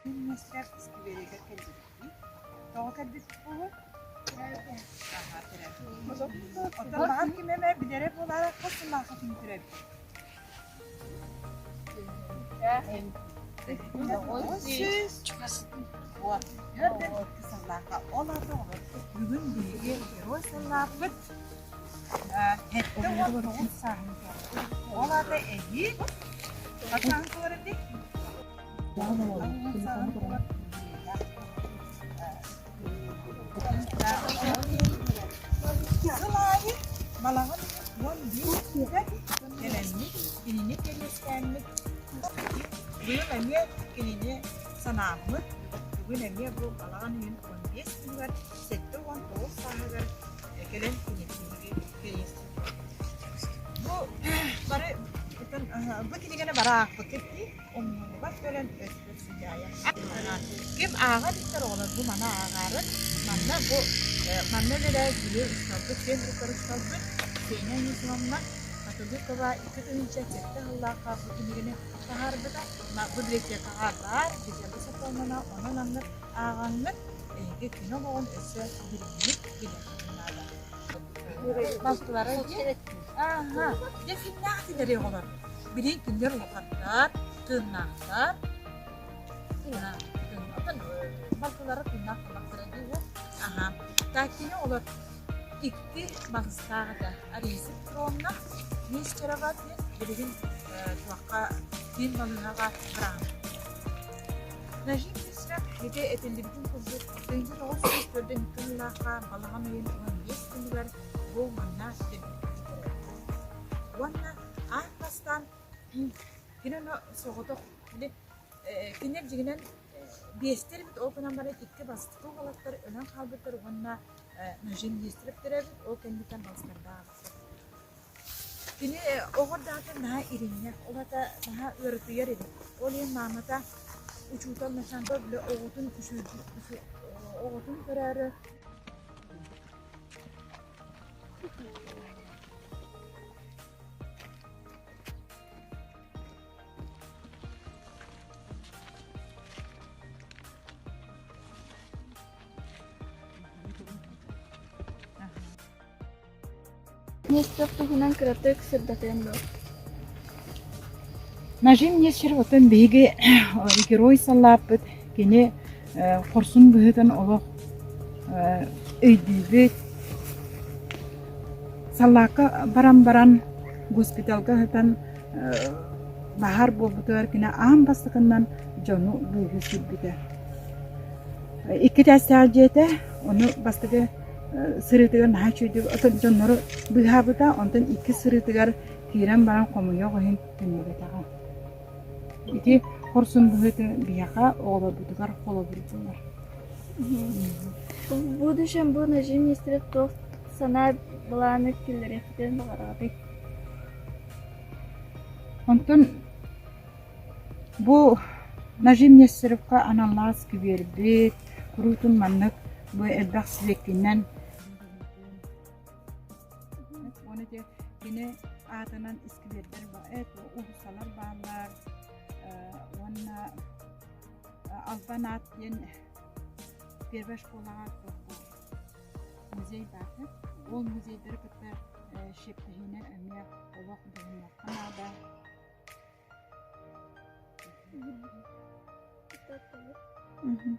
Миниистир искибиэригэр кэлбиппит. Тоҕо кэлбиппит буолуой? Аһаа, төрөөбүт. Оттон баҕар ким эмэ билэрэ буолаары хас сыллаахха кини төрөөбүт? 102 сыллаахха. Ол аата оҕолор бүгүн биһиги герой сыллаахпыт 79 сааһын туолла. Ол аата эһиил хас сааһын туолар эбит? Сыл аайы балаҕан 11 күнүгэр кэлэммит, кинини кэриэстээммит, быйыл эмиэ кинини санааммыт, бүгүн эмиэ бу балаҕан ыйын 15 күнүгэр 79 сааһыгар кэлэн кинини кэриэстиибит. Бу бары бу кинигэни бары аахпыккыт дии, умнуллубат кэлэн өспөт сыдьаайа. Ким ааҕар истэр оҕолор бу маны ааҕаарын, манна бу манна үлэлээбит били усталбыт, киэн туттар усталбыт Ксения Анисимовна Хатылыкова 2007 сыллаахха бу кинигэни таһаарбыта. Библиотекаҕа баар, биһиэхэ сокуоннана, онон аннык ааҕаҥҥыт эһиги кини олоҕун өссө дириҥник билиэххитин наада. Балтылара диэн Ааһа, дьэ кимнээх этилэрий оҕолор? Билигин кинилэр улахаттар, тыыннаахтар. Тыыннаах, балтылара тыыннаах буоллахтара дии Аһа. Так кини олор икки балыстаах этэ. Ариса Петровна Нестерова диэн билигин туохха киин балыыһаҕа бырааһын. Нажим Нестеров ити этиллибитин курдук 1904 сыллаахха балаҕан ыйын 15 күнүгэр бу манна Уонна аан бастаан кини ону соҕотох кинилэр дьиҥинэн биэстэр эбит, ол гынан баран икки бастакы уолаттар өлөн хаалбыттар уонна Нажим Нестеров төрөөбүт, ол кэнниттэн балыстардаах. Кини оҕо даҕата наһаа иринньэх, ол аата наһаа ыарытыйар эбит. Ол иһин маамата учуутал Насанба бile оҕотун оҕотун көрөөрү Нестеров туһунан кыратык сырдатыан дуо? Нажим Нестеров оттон биһиги герой саллааппыт кини хорсун быһыытын олох өйдүүбүт. Саллаакка баран баран госпиталга сытан баһаар буолбутугар кини аан бастакыннан дьону быыһыы сүүрбүтэ. Икки этээстээх дьиэтэ, ону бастакы сырыытыгар наһаа үчүгэйдик отон дьоннору быыһаабыта, онтон иккис сырыытыгар киирэн баран хомуйуох иһин төннүбэтэҕэ. Ити хорсун быһыыты биһиэхэ оҕолорбутугар холобур буолар. В будущем бу Нажим Нестеров туох санаа былааны киллэриэхпитин баҕараҕытый? Онтон бу Нажим Нестеровка аналлаах сквербит, куруутун маннык бу элбэх сибэккинэн Уонна ити кини аатынан искибиэрдэр уулуссалар бааллар уонна Албан аат диэн первая школаҕа музей баар. Ол музейдары кытта шептэһиини эмиэ олох булунуохха наада. Мгм.